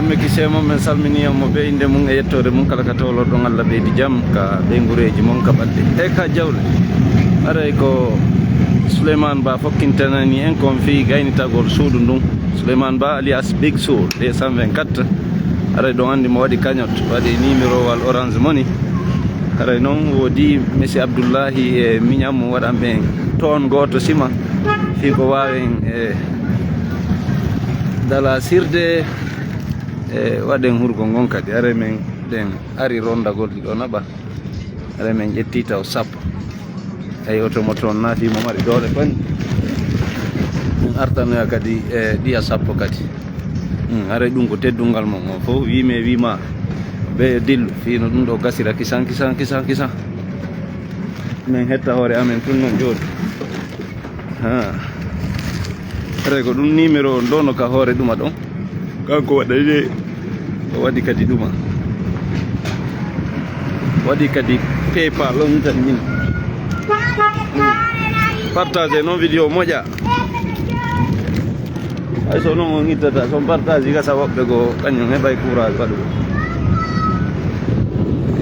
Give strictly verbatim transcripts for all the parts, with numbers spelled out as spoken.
Meki Semo, men salminii mo bee innde mum e yettoore mum, kala ka towloɗon, Allah ɓeydi jam ka ɓeynguureeji mon, ka ɓalli e ka jawle. Aray ko Souleymane Ba fokkintanani en kon fii gaynitagol suudu ndun. Souleymane Ba alias Big Sour deux cent vingt-quatre. Aray ɗon anndi mo waɗi cagnotte, waɗi numéro wal Orange Money. Aray non woodi Messi Abdullahi e miñan mum waɗan ɓen toon gooto sima fii ko waawen e dala sirde. E waɗen hurgol ngon kadi, aray men ɗen ari rondagol ɗi ɗo naɓa. Aray men ƴetti taw sappo. Ay, oto mo toon naati mo mari doole kon. Min artanoya kadi e ɗiya sappo kadi. Hmm, aray ɗum ko teddungal mon on fof. Wiime wiima ɓe dillu. Fii no ɗum ɗo gasira kisan, kisan, kisan, kisan. Men hetta hoore amen tun non jooɗi. Ha. Aray ko ɗum numéro on ɗo no ka hoore ɗuma ɗon. Kanko waɗay de. O waɗi kadi ɗuma. Waɗi kadi PayPal on tan min. Partage non vidéo moƴƴa. Hay so non on ittata, so on partage gasa woɓɓe go kañum heɓay courage waɗugo.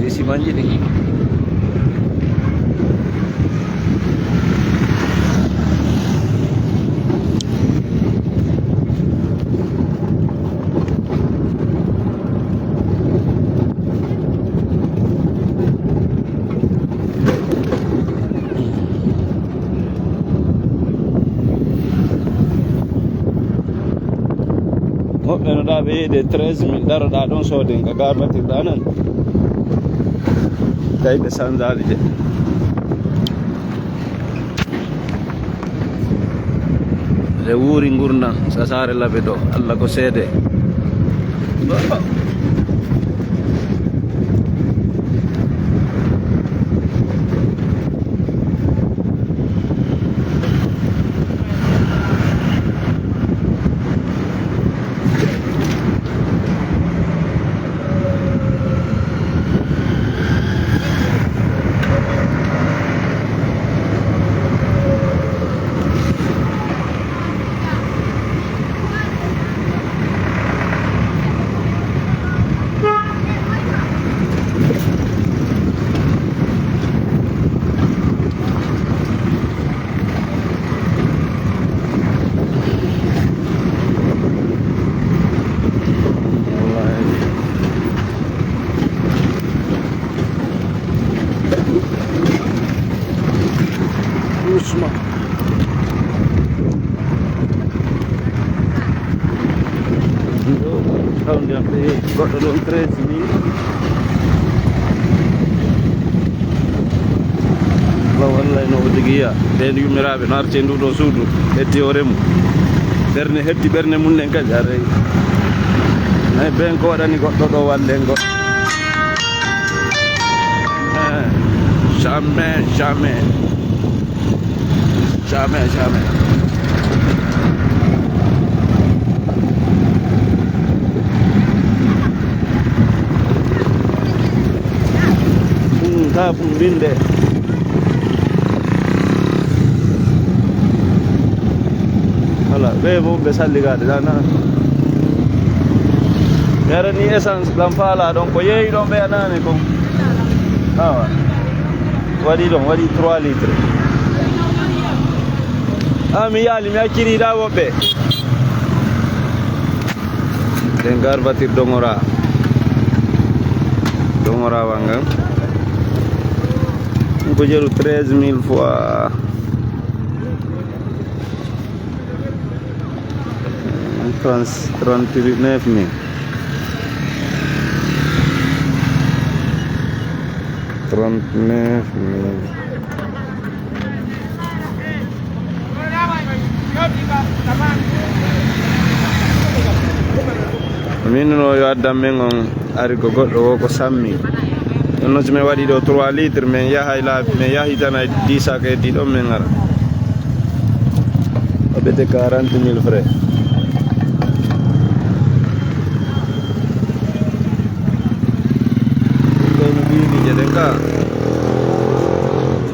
Risi manji ɗi. Woɓɓe no ɗaa ɓe yeeyde treize mille, daroɗaa ɗon sooden ka gabatirɗaa nan. Tawi ɓe sanzaali de. Ɓe wuuri ngurndan, sasaare laɓe ɗo, Allah ko seede. Doucement. Tawde am ɓe goɗɗo ɗon treize mille. Wallay no o tigi yiya. Ɓeen yummiraaɓe no arti e ndu ɗo suudu, hetti hoore mum. Ɓerne hetti ɓerne mum ɗen kadi aray. Ay, ɓeen ko waɗani goɗɗo ɗo wallen goɗɗo. Eh, jamais, jamais. Jamais, jamais. Hmm, ka ɗum binde. Voilà, ɓe fof ɓe salligaade dana. Yarani essence ɗam faala ɗon ko yeeyi ɗon ɓe anani kon. Awa. Waɗi ɗon, waɗi trois litres. Ah, mi yaali, mi acciri ɗa woɓɓe. Ɗen gar batir dongora. Dongora wangan. Ko jeru treize mille fois trente, trente-neuf mille. Trente-neuf mille. Min no yo addan men on ari ko goɗɗo wo ko sammi. Ɗum noon si min waɗi ɗo trois litres, min yahay laabi, min yahi tan hay dix sacs heddi ɗon min ngara. O ɓete quarante mille frais. Ɗum ɗo no biimi jeɗen ka.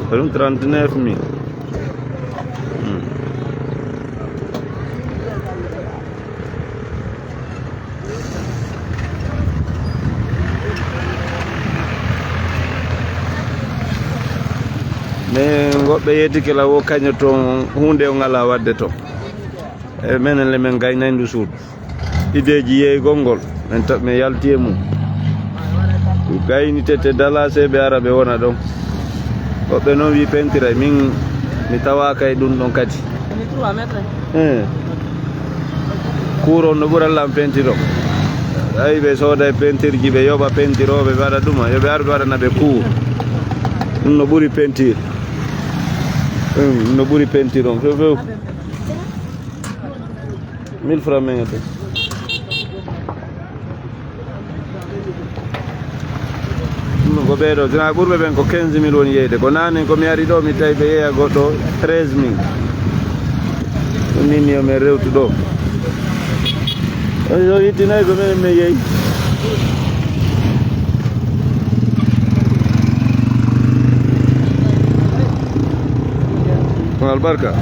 Ko ɗum trente-neuf mille. Hmm. Woɓɓe yeetike la wo kaño toon huunde o ngalaa waɗde toon. E menen le men gaynay ndu suudu. Ideeji yeeygol ngol, men ta-, men yalti e mum. Gaynitete dalaseeɓe ara ɓe wona ɗon. Woɓɓe noon wi pentiray, min mi tawaaka e ɗum ɗon kadi. Eh. Kuur on no ɓura lan pentiro. Ay ɓe sooda e pentirji, ɓe yoɓa pentirooɓe, ɓe waɗa ɗuma, yo ɓe ar ɓe waɗana ɓe kuur. Ɗum no ɓuri pentir. Ɗum no ɓuri pentir on few few. Mille francs men ete. Ɗum ko ɓee ɗo, sinaa ɓurɓe ɓen ko quinze mille woni yeyde. Ko naane ko mi ari ɗo, mi tawi ɓe yeeya goɗɗo treize mille. Ɗum ni, ni yo men rewtu ɗo. Yo, yo ittinayi ko menen men yeeyi. Ko albarka.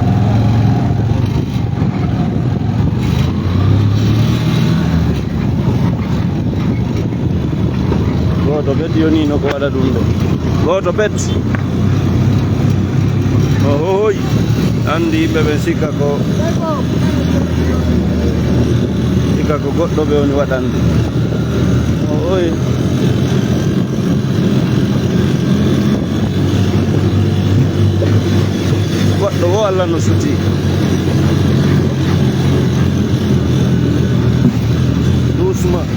Gooto bet yoni no ko waɗa ɗum ɗo. Gooto bet. O hohoy. Anndi yimɓe ɓen sikka ko, sikka ko goɗɗo ɓe woni waɗande. O hohoy. Goɗɗo wo Allah no suti. Doucement.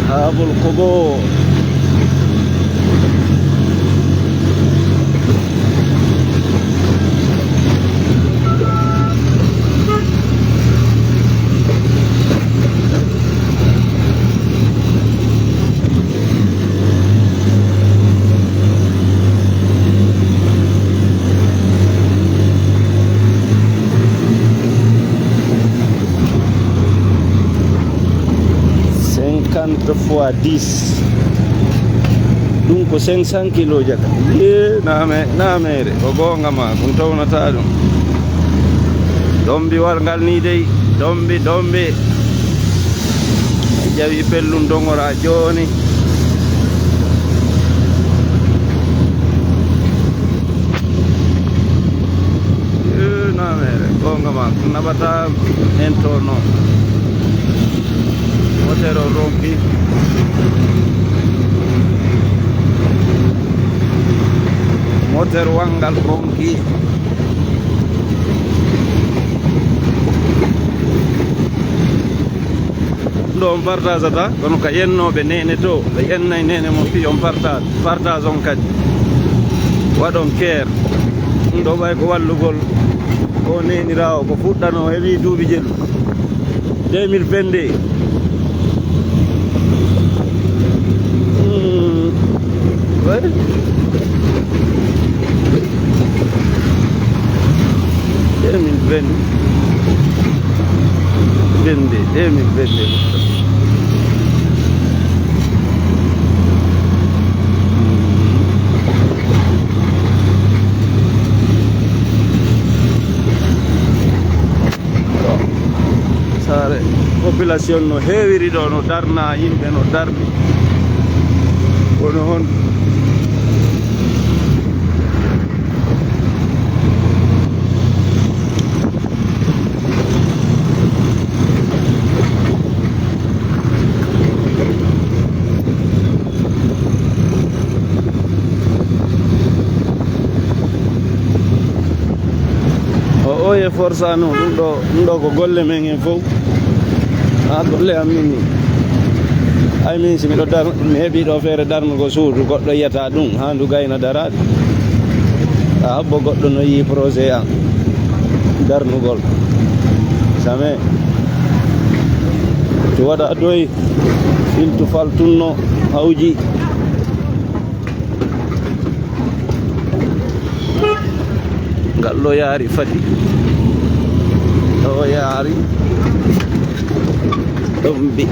Ashaabul Qubuur. Cinquante fois dix. Ɗum ko cinq cents kilos jaka. Ye, naame, naameere. Ko goonga ma, ɗum tawnataa ɗum. Dombi war ngal ni dey. Dombi, dombi. A jawi pellum dongora jooni. Eh, naameere, goonga ma, naɓata en to noon. Moteur o ronki. Moteur wanngal ronki. Ɗo on partageata, kono ka yennooɓe neene to, ɓe yennay neene mon fii on partage, partage on kadi. Waɗon care. Ɗum ɗo ɓay ko wallugol ko neeniraawo, ko fuɗɗanoo heɓii duuɓi jelu. Deux mille vingt-deux. Hmm. Ouais. Deux mille vingt, vingt-deux, deux mille vingt-deux. Saare, population no heewiri ɗo, no darna, yimɓe no darni. Kono hon O oye forsa no, ɗum ɗo, ɗum ɗo ko golle men en fof. Ha golle am min ni. Ay min si miɗo dar-, mi heɓi ɗo feere darnugo suudu, goɗɗo yiyata ɗum, ha ndu gayna daraade. A habbo goɗɗo no yii projet am darnugol. Jamais. To waɗa doy, filtu faltunno, hawji. Ngal ɗo yaari fadi. Ɗo yaari. Ɗum bi.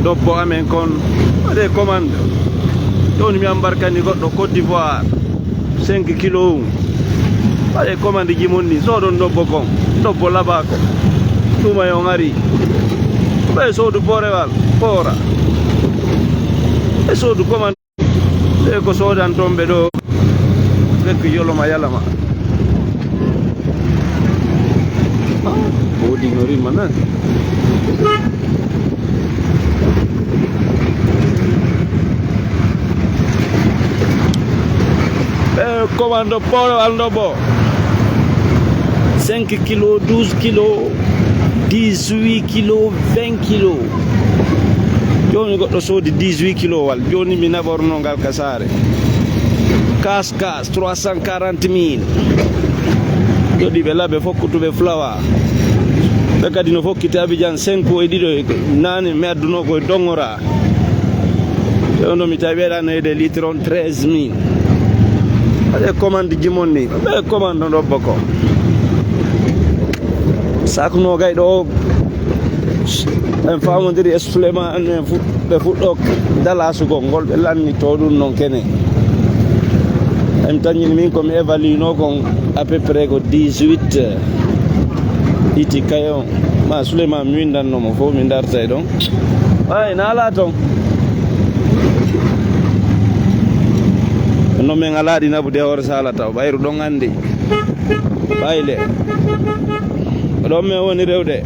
Ndobbo amen kon, waɗe commande. Jooni mi ambarkani goɗɗo Côte d'Ivoire, cinq kilo. Waɗe commande ji mon ni, soodon ndobbo kon, ndobbo labaa ko. Ɗuma e on ari. Ɓe soodu Boorewal, Boora. Ɓe soodu commande. Ɓe ko soodan toon ɓe ɗo. Lekki yoloma yalama. Woodi no rima nan. Ɓe commande Boorewal ndobbo. Cinq kilo, douze kilo, dix-huit kilo, vingt kilo. Jooni goɗɗo soodi dix-huit kilowal. Jooni mi naɓorno ngal ka saare. Kas kas trois cent quarante mille. Jooɗi ɓe laɓe fokkutuɓe flawa. Ɓe kadi no fokkiti Abidjan cinq e ɗiɗo e naane mi adduno ko e Dongora. Ɓe on ɗo mi tawi ɓeɗa no yiide litre on treize mille. Waɗe commande ji mon ni. Ɓe commande ɗo boko. Sac nogay ɗo. En faamodiri e Souleymane, en fu-, ɓe fuɗɗo dalasugol ngol, ɓe lanni to ɗum noon kene. En tañini min ko mi évalué no kon à peu près ko dix-huit, iti kayon. Ma Souleymane mi windanno mo fof, mi darta e ɗon. Ay, na ala ton. No min ala ɗi naɓude hoore sala taw, ɓayru ɗon anndi. Ɓayle. Ko ɗon min woni rewde.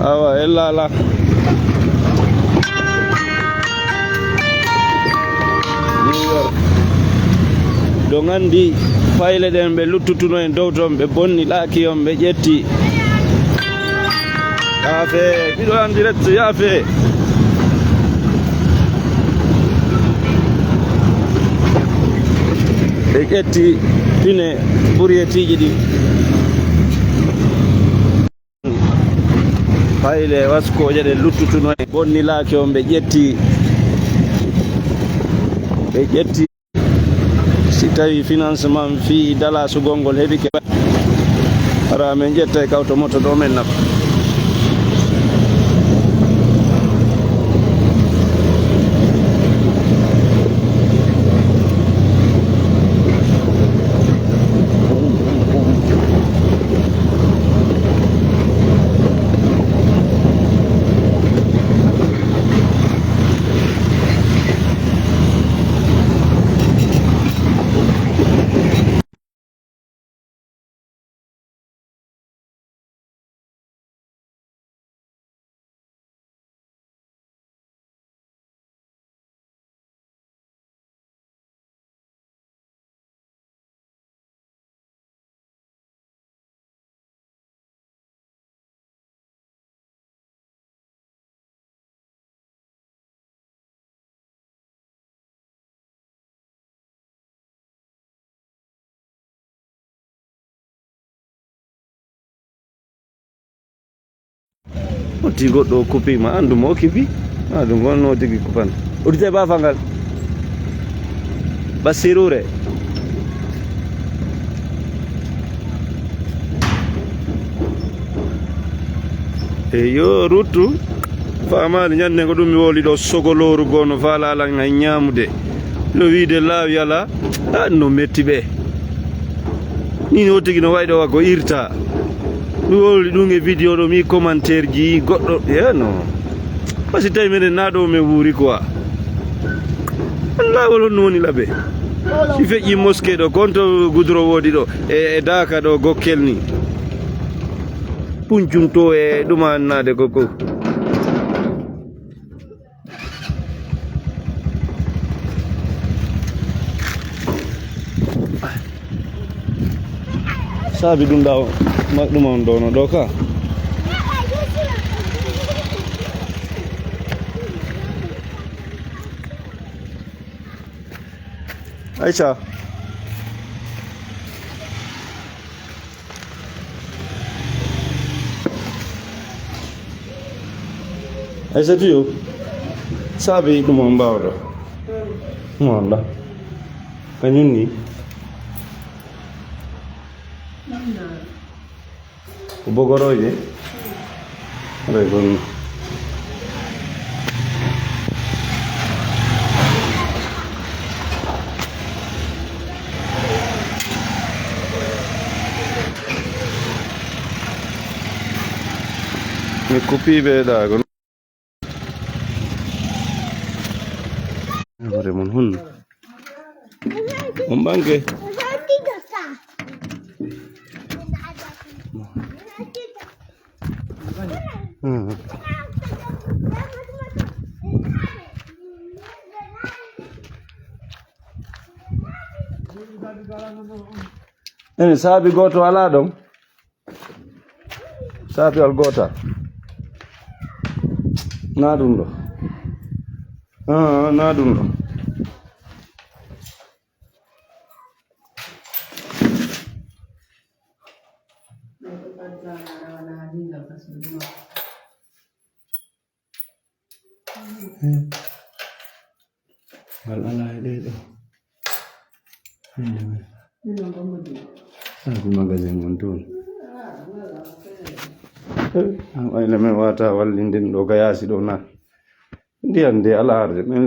Awa, ella ala. New York. Ɗo nganndi payle ɗen ɓe luttutuno en dow ton, ɓe bonni laaki on, ɓe ƴetti. Yaafe, miɗo en direct, yaafe. Ɓe ƴetti pine buriyetiiji ɗi. Payle waskooje ɗe luttutuno e bonni laaki on, ɓe ƴetti, ɓe ƴetti. Si tawi financement fii dalasugol ngol heɓike, hara min ƴettay kawto moto ɗo min nafa. Otti goɗɗo o kupiima, anndu mo o kipi. A ɗum wonno tigi kupana. Udite baafangal. Basirure. Eyo, ruttu. Faamaali ñande ko ɗum mi wowli ɗo sogolooru goo no faala alan hay ñaamude. No wiide laawi alaa. A no metti ɓe. Min o tigi no wayi ɗo wa ko irta. Mi wowli ɗum e vidéo ɗo mi commentaire ji goɗɗo. E no. Parce que tawi minen na ɗo min wuuri quoi. Laawol honno woni laɓe? Si feƴƴi mosquée ɗo, kon to goudron woodi ɗo, e, e Daaka ɗo, Gokkel ni. Puncum to e ɗuma annade ko ko. Saabi ɗum ɗa o, ma-, ɗum on ɗo no ɗo ka. Aïcha. Aïssatou yo, Saabe ɗum on mbaawɗo. Ɗum on la. Kañum ni. Ko bogorooje. Aray kon. Mi kupiiɓe ɗa kon. Hoore mon honno? On ɓange. Hmm. Ene saabi gooto alaa ɗon. Saabi al gootal. Na ɗum ɗo. Ah, na ɗum ɗo. Ngal alaa e ɗee ɗoo. Inde men. Sabu magasin mon toon. An ayla men wata wallinden ɗo ga yaasi ɗo na. Ndiyan de alaa arde men.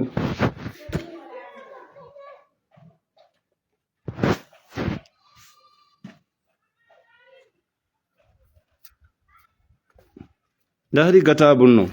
Nda hari gatabun no.